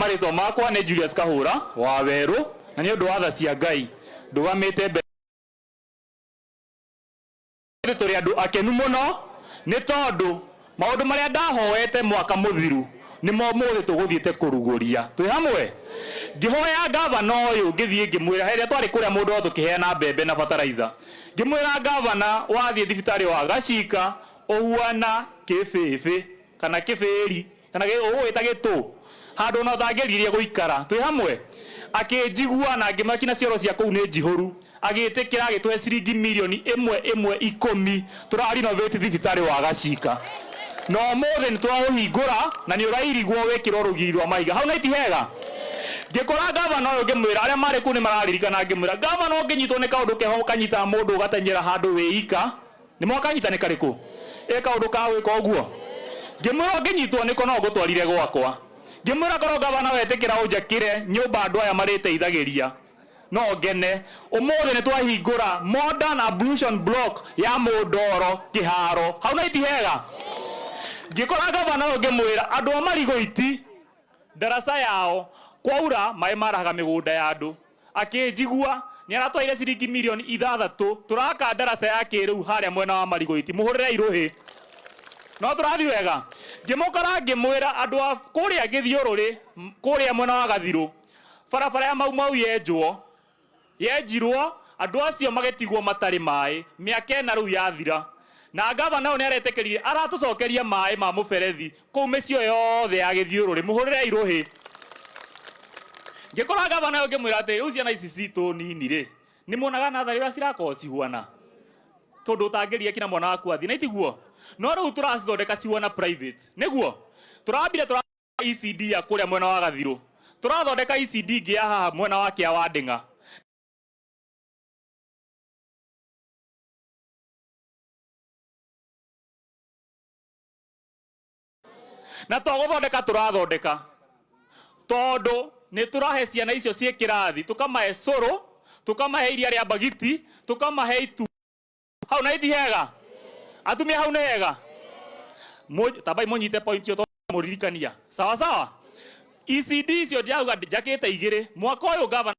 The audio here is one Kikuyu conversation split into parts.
Marĩtwa makwa nĩ Julius Kahũra wa Werũ, na nĩ ũndũ wa tha cia Ngai ndũgamĩte mbere tũrĩ andũ akenu mũno nĩ tondũ maũndũ marĩa ndahoete mwaka mũthiru nĩmo ũmũthĩ tũgũthiĩte kũrugũria twĩ hamwe. Ngĩhoya gavana ũyũ, ngĩthiĩ ngĩmwĩra hĩrĩa twarĩ kũrĩa mũndũ tũkĩheana mbembe na fertilizer, ngĩmwĩra gavana, wathiĩ thibitarĩ wa Gacika ũhuana kĩbĩbĩ kana kĩbĩri kana ũgũgĩta gĩtũ handũ ona ũtangĩrirĩria gũikara. Twĩ hamwe. Akĩnjigua na ngĩmaki na cioro cia kũu nĩ njihũru, agĩtĩkĩra, agĩtũhe ciringi mirioni ĩmwe ĩmwe ikũmi tũra renovate thibitarĩ wa Gacika, na ũmũthĩ nĩ tũraũhingũra na nĩ ũrairigwo wĩkĩrwo rũgiri rwa mahiga hau na iti hega. Ngĩkora gavana ũyũ ngĩmwĩra, arĩa marĩ kũu nĩ mararirikana, ngĩmwĩra gavana, ũngĩnyitwo nĩ kaũndũ keho ũkanyitaga mũndũ ũgatenyera handũ wĩ ika. Nĩ mwakanyita nĩ karĩkũ ĩ kaũndũ ka gwĩka ũguo? Ngĩmwĩra ũngĩnyitwo nĩko no ngũtwarire gwakwa. Ngĩmwĩra korwo gavana wetĩkĩra ũnjakĩre nyũmba andũ aya marĩteithagĩria no ngene. Ũmũthĩ nĩ twahingũra modern ablution block ya Mũndoro kĩharo hau na iti hega. Ngĩkora gavana ũyũ ngĩmwĩra andũ a Marigoiti ndaraca yao kwaura maĩ marahaga mĩgũnda ya andũ. Akĩnjigua, nĩ aratwaire ciringi mirioni 6 tũraka ndaraca ya kĩrĩu harĩa mwena wa Marigoiti. Mũhũrĩre irũhĩ no tũrathiĩ wega. Ngĩmũkora ngĩmwĩra andũ a kũrĩa gĩthiũrũrĩ kũrĩa mwena wa Gathirũ, barabara ya Mau Mau yenjwo yenjirwo, andũ acio magĩtigwo matarĩ maĩ mĩaka 4 rĩu yathira, na gavana ũyũ nĩ aretĩkĩrire aratũcokeria maĩ ma mũberethi kũu mĩciĩ yothe ya gĩthiũrũrĩ. Mũhũrĩre irũhĩ. Ngĩkora gavana ũyũ ngĩmwĩra atĩ rĩu ciana ici citũ nini rĩ, nĩ muonaga natharĩ ũrĩa cirakorwo cihuana, tondũ ũtangĩria kinya mwana waku athiĩ na itiguo, no rĩu tũracithondeka cihuana private. Nĩguo tũrambire tũra ECD ya kũrĩa mwena wa Gathirũ, tũrathondeka ECD ingĩ ya haha mwena wa Kĩa wa Ndĩng'a. Na to gũthondeka tũrathondeka, tondũ nĩ tũrahe ciana icio ciĩ kĩrathi, tũkamahe cũrũ, tũkamahe iria rĩa mbagiti, tũkamahe itu hau na ithi hega. Atumia, hau nĩ hega. Tambai mũnyite point ĩyo tondũ mũririkania sawa sawa. ECD icio ndĩrauga njakĩte igĩrĩ mwaka ũyũ. Gavana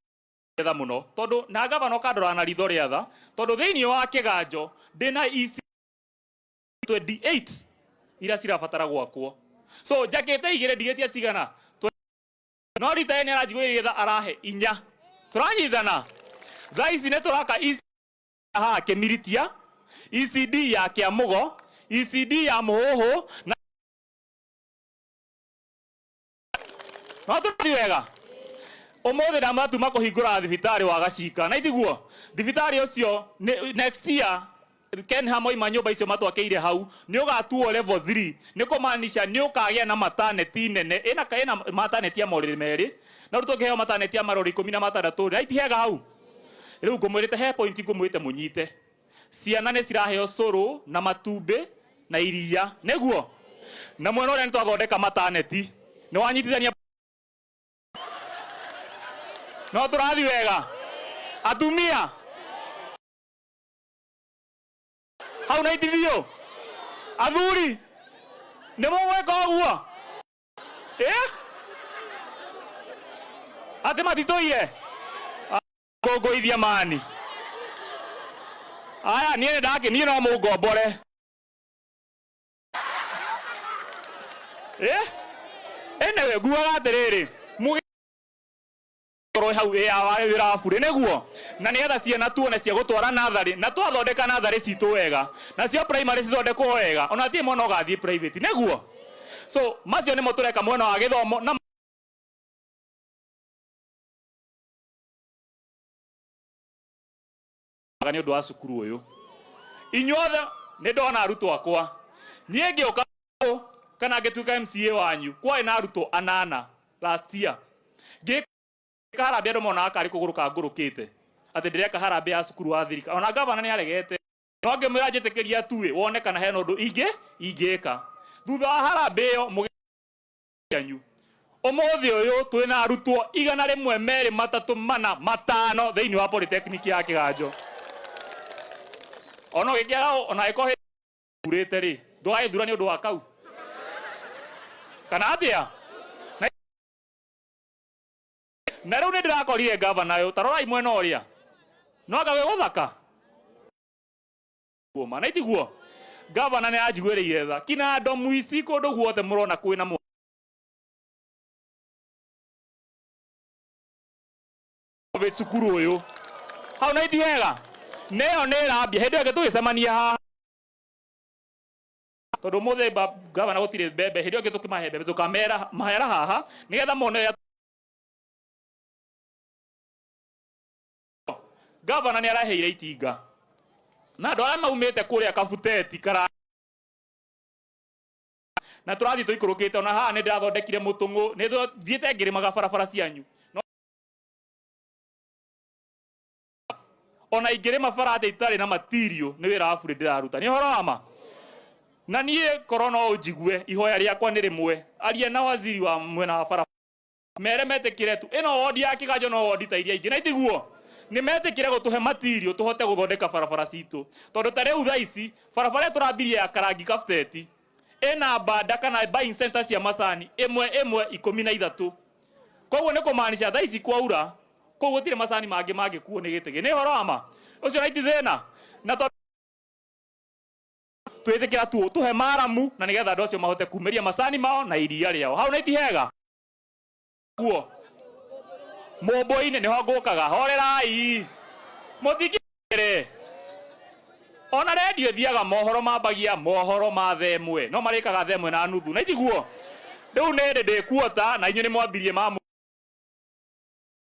tha mũno, tondũ na gavana ũkandora na ritho rĩa tha, tondũ thĩinĩ wa kĩganjo ndĩna EC 28 iria cirabatara gwakwo. So njakĩte igĩrĩ, ndigĩtie cigana, no rita ĩĩ nĩ aranjiguĩrĩria tha, arahe inya. Tũranyitana thaa ici nĩ tũraka EC haha Kĩmiritia, ECD ya Kĩamũgo, ECD ya Mũhũhũ na no tũrathiĩ wega. Ũmũthĩ ndamatuma kũhingũra thibitarĩ wa Gacika na itiguo thibitarĩ ũcio next year Ken moima nyũmba icio matwakĩire hau nĩ ũgatuo level 3, nĩ kũmaanisha nĩ ũkagĩa na maternity nene ĩna maternity ya morĩrĩ merĩ, na rĩu tũngĩheo maternity ya marori 16 right hega hau. Rĩu ngũmwĩrĩte he point ngũmwĩrĩte mũnyite, ciana nĩ ciraheo cũrũ na matumbĩ na iria, nĩguo na mwena ũrĩa nĩ twathondeka maternity nĩ wanyitithania. No tũrathiĩ wega atumia hau na itithio. Athuri, nĩ mũgwĩka ũguo ĩ atĩ matitũire kũngũithia mani aya. Niĩ nĩ ndakĩ niĩ no mũngombore ĩ. Anyway, nguaga atĩrĩrĩ, mũgĩkorwo hau ĩ ya wĩra wa burĩ nĩguo na nĩgetha ciana tuone cia gũtwara natharĩ, na twathondeka natharĩ citũ wega, nacio primary cithondekwo wega, ona hatirĩ mwana ũgathiĩ private nĩguo. So macio nĩmo tũreka mwena wa gĩthomo na nĩ ũndũ wa cukuru ũyũ. Inyuothe nĩ ndona arutwo akwa. Niĩ ngĩũka kana ngĩtuĩka MCA wanyu kwarĩ na arutwo anana last year. Ngĩka harambee, andũ monaga karĩ kũgũrũ kangũrũkĩte atĩ ndĩreka harambee ya cukuru wa thirikari. Ona gavana nĩ aregete, no ngĩmwĩra njĩtĩkĩria tuĩ wone kana hena ũndũ ingĩ ingĩka thutha wa harambee ĩyo mũgĩanyu. Ũmũthĩ ũyũ twĩna arutwo 100, 2, 3, 4, 5 thĩinĩ wa polytechnic ya Kĩganjo. Ona ũgĩkĩaga, ona ĩkorwo thurĩte rĩ, ndũgagĩthura nĩ ũndũ wa kau kana atĩa na. Na rĩu nĩ ndĩrakorire gavana ũyũ, ta rorai mwena ũrĩa. No anga gwĩ gũthaka? Kuoma na itiguo. Gavana nĩ anjiguĩrĩire tha. Kina ndomu ici kũndũ guothe mũrona kwĩna cukuru ũyũ. Hau na ithi hega. Nĩyo nĩ ĩrambia hĩndĩ ĩyo ĩngĩ tũgĩcemania haha. Tondũ ũmũthĩ gavana gũtirĩ mbembe, hĩndĩ ĩyo ĩngĩ tũkĩmahe mbembe tũkamera mahera haha nĩgetha mone ũrĩa gavana nĩ araheire itinga. Na andũ arĩa maumĩte kũrĩa Kabuteti kara na tũrathiĩ tũikũrũkĩte ona haha nĩ ndĩrathondekire mũtũng'ũ, nĩ thiĩte ngĩrĩmaga barabara cianyu. Ona ingĩrĩma bara atĩa itarĩ na material nĩ wĩra wa burĩ ndĩraruta. Nĩ ũhoro wa ma? Na niĩ korwo no ũnjigue, ihoya rĩakwa nĩ rĩmwe. Aria na waziri wa mwena wa bara. Mere metĩkĩre tu. Ĩno wodi ya Kĩganjo no wodi ta iria ingĩ. Na itiguo? Nĩ metĩkĩre gũtũhe material tũhote gũthondeka barabara citũ. Tondũ ta rĩu thaa ici, barabara ĩyo tũrambirie ya Karangi Kabuteti, ĩna banda kana buying center cia macani ĩmwe ĩmwe ikũmi na ithatũ. Koguo nĩ kũmaanisha thaa ici kwaura, kũu gũtirĩ macani mangĩ mangĩkuo nĩ gĩtĩgĩ. Nĩ ũhoro wa ma? Ũcio na iti thĩna. Na tondũ twĩtĩkĩra tu tũhe maramu na nĩgetha andũ acio mahote kumĩria macani mao na iria rĩao. Hau na iti hega? Kuo. Mũmbũinĩ nĩho ngũkaga. Horerai. Mũthikĩrĩrie. Ona redio ĩthiaga mohoro mambagia mohoro ma thaa ĩmwe. No marĩkaga thaa ĩmwe na nuthu. Na itiguo? Rĩu nĩ ndĩ ndĩkuota na inyuĩ nĩ mwambirie ma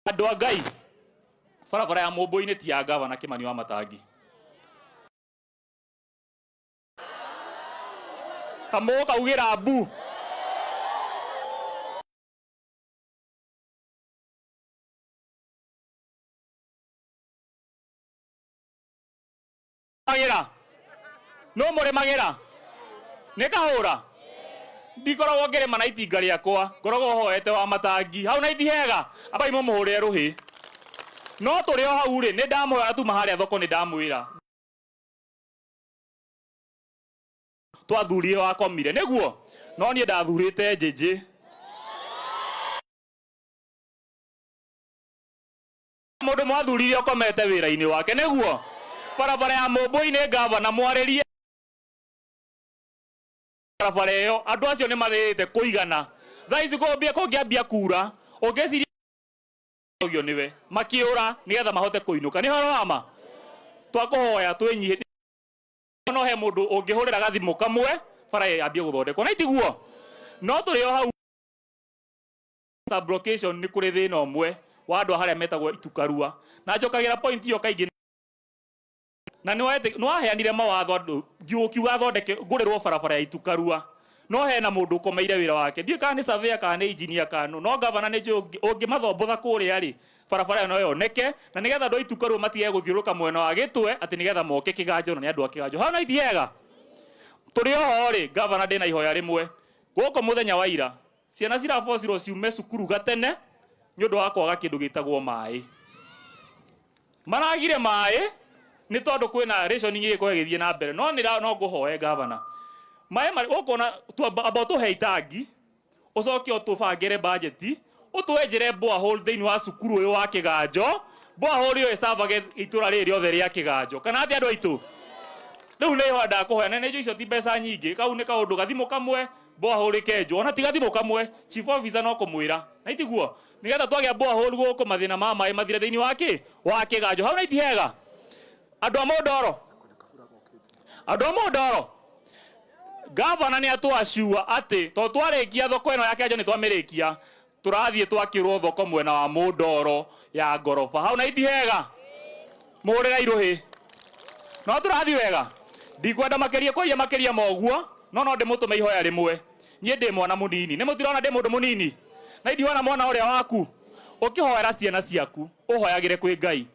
andũ a Ngai. Barabara ya Mũmbũinĩ ti ya gavana Kĩmani wa Matangi. Kamũgũ kaugĩra mbu. Magĩra. No mũrĩmagĩra? Nĩ kahũra? Ndikoragwo ngĩrĩma na itinga rĩakwa, ngoragwo hoete wa matangi. Hau na ithi hega? Ambai mũmũhũrĩre rũhĩ. No tũrĩ o hau rĩ, nĩ ndamũhoya tuma harĩa thoko nĩ ndamwĩra. Twathurire wakomire, nĩguo? No niĩ ndathurĩte Njĩnjĩ. Mũndũ mwathurire ũkomete wĩra-inĩ wake, nĩguo? Barabara ya Mũmbũinĩ gavana mwarĩrie barabara ĩyo, andũ acio nĩ marĩte kũigana. Thaa ici kũngĩambia kura, ũngĩciria ũgio nĩwe, makĩũra nĩgetha mahote kũinũka. Nĩ ũhoro wa ma? Twakũhoya twĩnyihĩtie. No he mũndũ ũngĩhũrĩra gathimũ kamwe bara yambie gũthondekwo. Na itiguo? No tũrĩ o hau sublocation nĩ kũrĩ thĩna ũmwe wa andũ a harĩa metagwo Itukarua. Na njokagĩra point ĩyo kaingĩ. Na nĩ waheanire mawatho andũ ũkiuga thondeke ngũrĩrwo barabara ya Itukarua. No hena mũndũ ũkomeire wĩra wake. Ndiũĩ kana nĩ surveyor kana nĩ engineer kana nũ. No gavana nĩ njũĩ ũngĩmathombotha kũrĩa rĩ, barabara ĩyo no yoneke na nĩgetha andũ a Itukarua matige gũthiũrũrũka mwena wa Gĩtwe atĩ nĩgetha moke Kĩganjo na nĩ andũ a Kĩganjo. Hau no ithi hega? Tũrĩ oho rĩ, gavana ndĩna ihoya rĩmwe. Gũkũ mũthenya wa ira, ciana cirabocirwo ciume cukuru gatene nĩ ũndũ wa kwaga kĩndũ gĩtagwo maĩ. Maragire maĩ nĩ tondũ kwĩna rationing ĩgĩkorwo ĩgĩthiĩ na mbere. No nĩ no ngũhoe gavana. Maĩ marĩ ũkona amba ũtũhe itangi, ũcoke ũtũbangĩre budget, ũtwenjere borehole thĩinĩ wa cukuru ũyũ wa Kĩganjo, borehole ĩyo ĩcabage itũra rĩrĩ rĩothe rĩa Kĩganjo. Kana atĩa andũ aitũ? Rĩu nĩ ihoya ndakũhoya, na nĩ njũĩ icio ti mbeca nyingĩ, kau nĩ kaũndũ gathimũ kamwe borehole ĩkenjwo, ona ti gathimũ kamwe, chief officer no kũmwĩra. Na itiguo? Nĩgetha twagĩa borehole gũkũ mathĩna ma maĩ mathire thĩinĩ wa kĩ? Wa Kĩganjo. Hau na iti hega? Andũ a Mũndoro? Andũ a Mũndoro? Gavana nĩ atwacua atĩ tondũ twarĩkia thoko ĩno ya Kĩganjo nĩ twamĩrĩkia, tũrathiĩ twakĩrwo thoko mwena wa Mũndoro ya ngoroba. Hau na iti hega? Mũhũrĩre irũhĩ. No tũrathiĩ wega? Ndikwenda makĩria kwaria makĩria ma ũguo, no no ndĩmũtũme ihoya rĩmwe. Niĩ ndĩ mwana mũnini. Nĩ mũtirona ndĩ mũndũ mũnini? Na indiona mwana ũrĩa waku? Ũkĩhoera ciana ciaku, ũhoyagĩre kwĩ Ngai.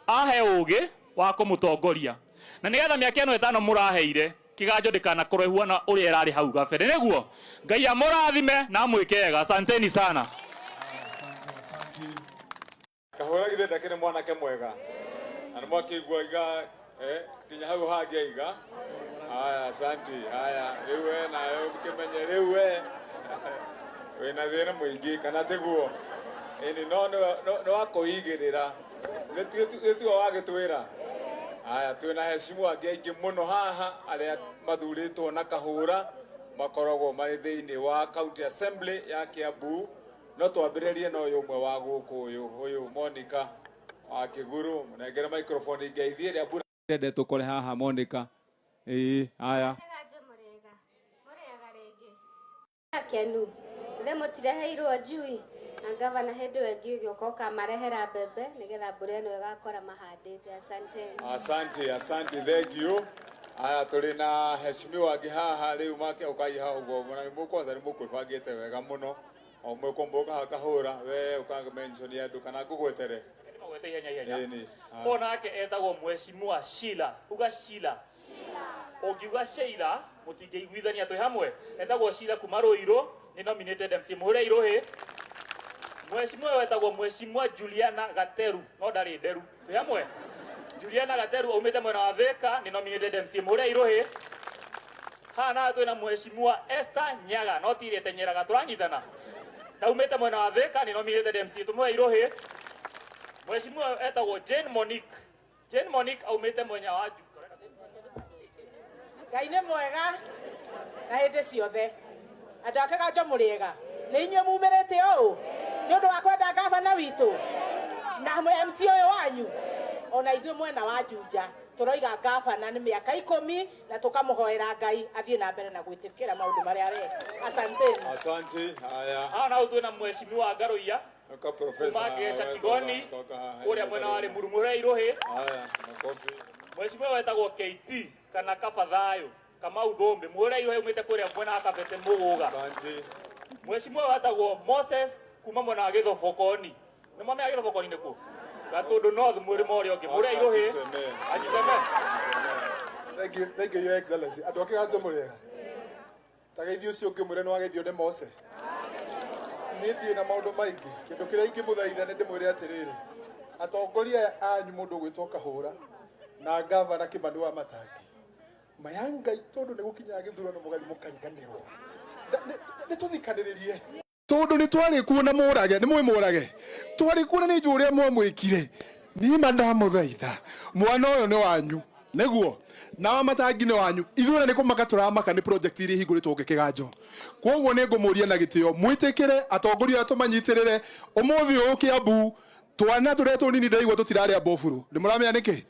Ahe ũgĩ wa kũmũtongoria. Na nĩgetha mĩaka ĩno ĩtano mũraheire, Kĩganjo ndĩkanakorwo ĩhuana ũrĩa ĩrarĩ hau gabere. Nĩguo? Ngai amũrathime na amwĩke wega. Asanteni sana. Kahũra githĩ ndakĩrĩ mwanake mwega na nĩ mwakĩigua iga kinya hau hangĩ aiga. Haya, asanti. Haya, rĩu we nawe ũkĩmenye rĩu we wĩna thĩna mũingĩ kana tiguo? Ĩni no nĩ wa kũigĩrĩra. Nĩ tiwe wagĩtwĩra. Aya twĩna heshimu angĩ aingĩ mũno haha arĩa mathurĩtwo na kahũra makoragwo marĩ thĩinĩ wa county assembly ya Kiambu. No twambĩrĩrie na ũyũ ũmwe wa gũkũ ũyũ ũyũ Monica wa Kĩguru. Mũnengere microphone ngeithie ĩrĩa mbura ndende tũkore haha Monica. Ĩĩ haya. Mũrĩega rĩngĩ. Akenu. Ithe mũtireheirwo njui na gavana hĩndĩ ĩyo ĩngĩ ũgĩũka ũkamarehera mbembe nĩgetha mbura ĩno ĩgakora mahandĩte. Asanteni. Asante, asante, thank you. Aya tũrĩ na heshimiwa angĩ haha rĩu make ũkai haha ũguo na kwanza nĩ mũkwĩbangĩte wega mũno. O mwĩkomboka haha kahũra we ũka mention andũ kana ngũgwetere. Magwete ihenya ihenya. Ĩni. O nake etagwo Mheshimiwa Sheila. Uga Sheila. Ũngiuga Sheila mũtingĩiguithania twĩ hamwe. Etagwo Sheila kuma Ruiru, nĩ nominated MC mũhũre irũhĩ. Mheshimiwa ũyũ etagwo Mheshimiwa Juliana Gateru, no ndarĩ nderu. Twĩ hamwe. Juliana Gateru aumĩte mwena wa Thika, nĩ nominated MC mũhũre irũhĩ. Haha naho twĩna Mheshimiwa Esther Nyaga, no ti ĩrĩa ĩtenyeraga, tũranyitana. Ndaumĩte mwena wa Thika, nĩ nominated MC tũmũhe irũhĩ. Mheshimiwa ũyũ etagwo Jane Monique. Jane Monique aumĩte mwena wa Juja. Ngai nĩ mwega na hĩndĩ ciothe. Andũ a Kĩganjo mũrĩega, nĩ inyuĩ mumĩrĩte ũũ nĩ ũndũ wa kwenda gavana witũ na MC ũyũ wanyu. Ona ithuĩ mwena wa Juja tũroiga gavana nĩ mĩaka 10 na tũkamũhoera Ngai athiĩ na mbere na gwĩtĩkĩra maũndũ marĩa areka. Asanteni. Asante. Haya. Haha naho twĩna Mheshimiwa Ngaruiya Ka professor. kuma Ngeca Kigoni kũrĩa mwena wa Limuru, mũhũre irũhĩ. Haya, makofi. Mheshimiwa wetagwo KT kana Kabathayo Kamau Thũmbĩ, mũhũre irũhĩ umĩte kũrĩa mwena wa Kabete Mũgũga. Asante. Mheshimiwa wetagwo Moses kuma mwena wa Gĩthobokoni. Nĩ mwamenya Gĩthobokoni nĩ kũ? Gatũndũ North mwĩrĩ ũrĩa ũngĩ, mũhũre irũhĩ. Ajiseme. Thank you, thank you, Your Excellency. Andũ a Kĩganjo mũrĩega. Ta geithio ũcio ũngĩ mwĩre nĩ wageithio nĩ Mose. Niĩ ndirĩ na maũndũ maingĩ. Kĩndũ kĩrĩa ingĩmũthaitha nĩ ndĩmwĩre atĩrĩrĩ. Atongoria aya anyu mũndũ ũgwĩtwo Kahũra na gavana Kĩmani wa Matangi. Maya Ngai tondũ nĩ gũkinyaga gĩthurano mũgathiĩ mũkariganĩrwo. Nĩ tũthikanĩrĩrie. Tondũ nĩ twarĩ kuo na mũrage, nĩ mũĩ mũrage. Twarĩ kuo na nĩ njũĩ ũrĩa mwamwĩkire. Niĩ ma ndamũthaitha. Mwana ũyũ nĩ wanyu. Nĩguo. Na wa Matangi nĩ wanyu. Ithuĩ ona nĩ kũmaka tũramaka nĩ project iria ihingũrĩtwo gũkũ Kĩganjo. Kwoguo nĩ ngũmũria na gĩtĩo mwĩtĩkĩre atongoria aya tũmanyitĩrĩre. Ũmũthĩ ũyũ Kĩambu twana tũrĩa tũnini ndĩraigua tũtirarĩa mbũburu. Nĩ mũramenya nĩkĩ?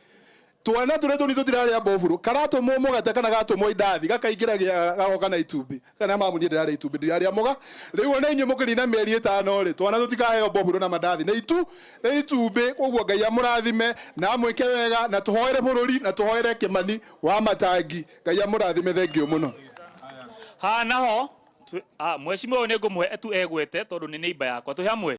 Twana tũrĩa tũnini tũtirarĩa mbũburu. Karatũmwo mũgate kana gatũmwo indathi gakaingĩra gagoka na itumbĩ. Kana mamu niĩ ndĩrarĩa itumbĩ ndirarĩa mũga. Rĩu ona inyuĩ mũkĩrina mĩeri 5 rĩ, twana tũtikaheo mbũburu na mandathi. Nĩ itu, nĩ itumbĩ. Koguo Ngai amũrathime na amwĩke wega na tũhoere bũrũri na tũhoere Kĩmani wa Matangi. Ngai amũrathime, thank you mũno. Haha naho mheshimiwa ũyũ nĩ ngũmũhe tu egwete tondũ nĩ neighbor yakwa. Twĩ hamwe.